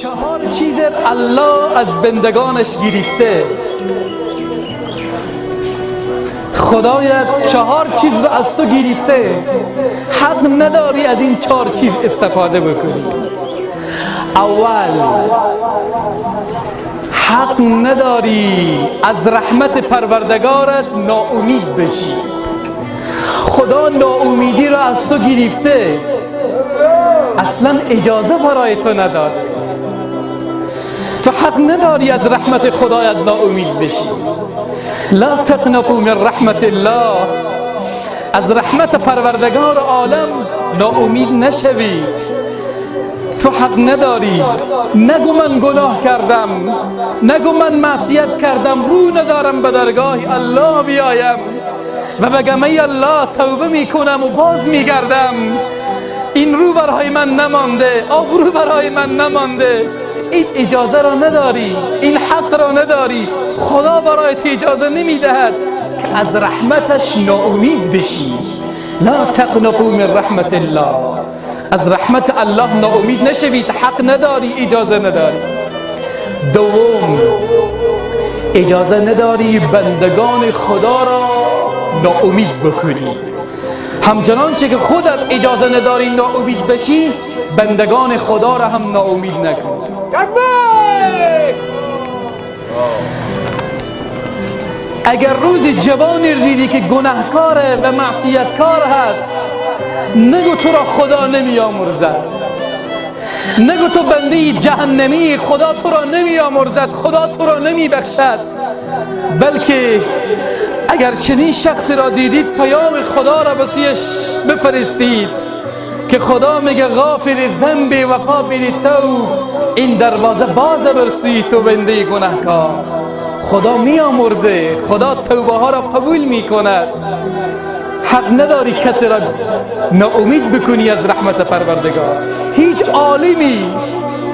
Чаҳор чизе Аллоҳ аз бандагонаш гирифта. Худоят чаҳор чизро аз ту гирифта, ҳақ надорӣ аз ин чаҳор чиз истифода бикунӣ. Аввал, ҳақ надорӣ аз раҳмати Парвардигорат ноумид бишӣ. Худо ноумидиро аз ту гирифта, аслан иҷоза барои ту надода. Ту ҳақ надорӣ аз раҳмати Худоят ноумид бишӣ. Ла тақнату мин раҳматиллоҳ. Аз раҳмати Парвардигори олам ноумид нашавед. Ту ҳақ надорӣ. Нагӯ ман гуноҳ кардам, нагӯ ман маъсият кардам, рӯ надорам ба даргоҳи Аллоҳ биёям ва бигам эй Аллоҳ, тавба мекунам ва боз мегардам. Ин рӯ барои ман намонде, обрӯ барои ман намонде. Ин иҷозаро надорӣ, ин ҳақро надорӣ. Худо барои ту иҷоза намедиҳад ки аз раҳматаш ноумид бишӣ. Ла тақнату мин раҳматиллоҳ. Аз раҳмати Аллоҳ ноумид нашавед, ҳақ надорӣ, иҷоза надорӣ. Дуввум, иҷоза надорӣ бандагони Худоро ноумид бикунӣ. Ҳамчунонче ки худат иҷоза надорӣ ноумид бишӣ, бандагони Худоро ҳам ноумид накун. Такбир! Агар рӯзи ҷавоне дидӣ ки гунаҳкоре ва маъсияткор ҳаст, нагӯ туро Худо намеомӯрзад, нагӯ ту бандаи ҷаҳаннамӣ, Худо туро намеомӯрзад, Худо туро намебахшад. Балки агар чунин шахсеро дидид, паёми Худоро ба сӯяш бифиристед ки Худо мега ғофири занби ва қобили тавб, ин дарвоза боз бар сӯи ту, бандаи гунаҳкор. Худо меомӯрзе, Худо тавбаҳоро қабул мекунад. Ҳақ надорӣ касеро ноумид бикунӣ аз раҳмати Парвардигор. Ҳеҷ олими,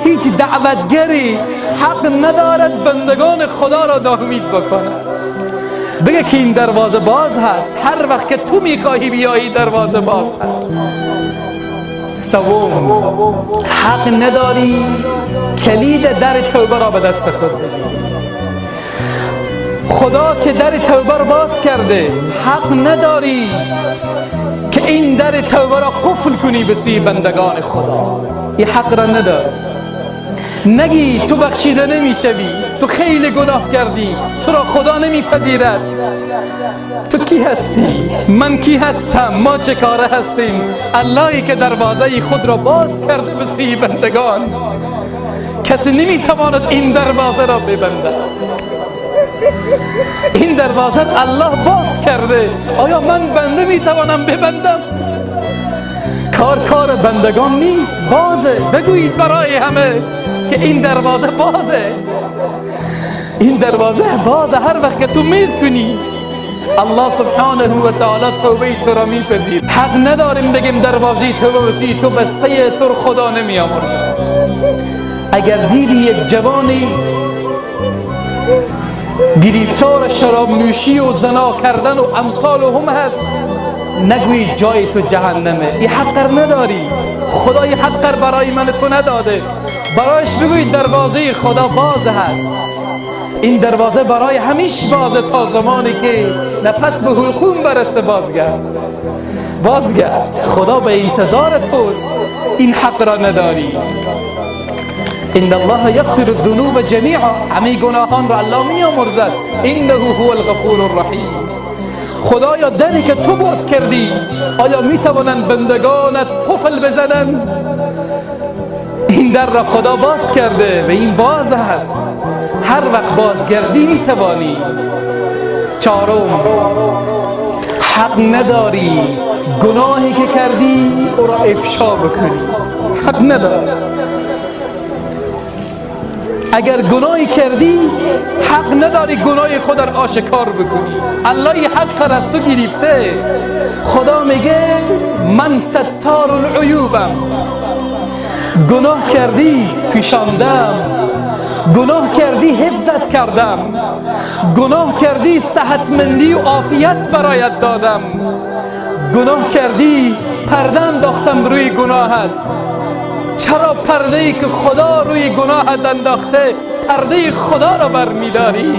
ҳеҷ даъватгаре ҳақ надорад бандагони Худоро ноумид бикунад. Бигӯ ки ин дарвоза боз ҳаст, ҳар вақт ки ту мехоҳӣ биёӣ, дарвоза боз ҳаст. Севум, ҳақ надорӣ калиди дари тавбаро ба дасти худ бигирӣ. Худо ки дари тавбаро боз карда, ҳақ надорӣ ки ин дари тавбаро қуфл кунӣ ба сӯи бандагони Худо. Ин ҳақро надорӣ. Нагӣ ту бахшида намешавӣ, ту хеле гуноҳ кардӣ, туро Худо намепазирад. Ту кӣ ҳастӣ? Ман кӣ ҳастам? Мо чӣ кора ҳастем? Аллоҳе ки дарвозаи худро боз карда ба сӯи бандагон, касе наметавонад ин дарвозаро бибандад. Ин дарвоза Аллоҳ боз карда, оё ман банда метавонам бибандам? Кор кори бандагон нест, бозе. Бигӯед барои ҳама ки ин дарвоза бозе, ин дарвоза бозе. Ҳар вақт ки ту мейл кунӣ, Аллоҳ субҳонаҳу ва таъоло тавбаи туро мепазирад. Ҳақ надорем бигем дарвозаи тавба ба сӯи ту бастае, туро Худо намеомӯрзад. Агар дидӣ як ҷавоне гирифтори шаробнӯшӣ ва зино кардан ва амсоли ҳам ҳаст, нагӯӣ ҷои ту ҷаҳаннаме. Ин ҳаққро надорӣ. Худо ин ҳаққро барои ман ту надода. Барояш бигӯӣ дарвозаи Худо боз ҳаст. Ин дарвоза барои ҳамеш бозе то замоне ки нафас ба ҳулқум барасе. Бозгард, бозгард, Худо ба интизори туст. Ин ҳаққро надорӣ. Инна Аллоҳа яғфиру зунуба ҷамиа. Ҳамаи гуноҳонро Аллоҳ меомӯрзад. Иннаҳу ҳувал ғафуру раҳим. Худоё, даре ки ту боз кардӣ, оё метавонанд бандагонат қуфл бизананд? Ин дарро Худо боз карда ва ин боз аст, ҳар вақт бозгардӣ метавонӣ. Чаҳорум, ҳақ надорӣ гуноҳе ки кардӣ ӯро ифшо бикунӣ. Ҳақ надорӣ. Агар гуноҳе кардӣ, ҳақ надорӣ гуноҳи худро ошкор бикунӣ. Аллоҳ ин ҳаққро аз ту гирифта. Худо меге ман сатторул уюбам. Гуноҳ кардӣ, пӯшондам, гуноҳ кардӣ, ҳифзат кардам, гуноҳ кардӣ, саҳатмандӣ ва офият бароят додам, гуноҳ кардӣ, парда андохтам рӯи гуноҳат. چرا پرده ای که خدا روی گناهت انداخته، پرده خدا را برمیداری؟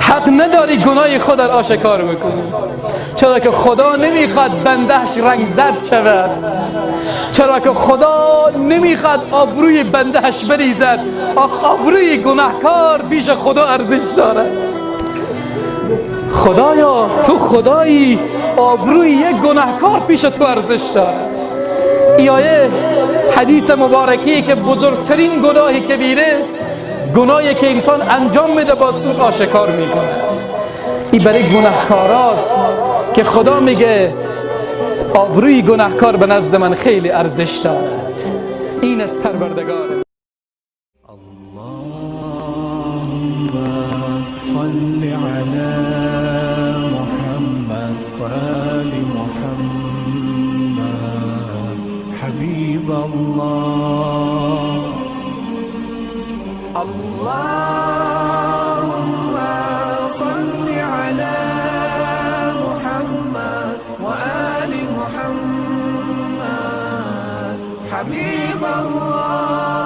حق نداری گناه خود را آشکار بکنی، چرا که خدا نمیخواد بندهش رنگ زرد شود، چرا که خدا نمیخواد آبروی بندهش بریزد. آخ، آبروی گناهکار پیش خدا ارزش دارد. خدایا، تو خدایی، آبروی یک گناهکار پیش تو ارزش دارد. ای آیه حدیث مبارکی که بزرگترین گناهی کبیره، گناهی که انسان انجام میده، باز اون آشکار میکند. این برای گناهکاراست که خدا میگه آبروی گناهکار به نزد من خیلی ارزش دارد. این از پروردگار. اللهم صل على محمد وآل محمد، حبيب الله. اللهم صل على محمد وآل محمد، حبيب الله.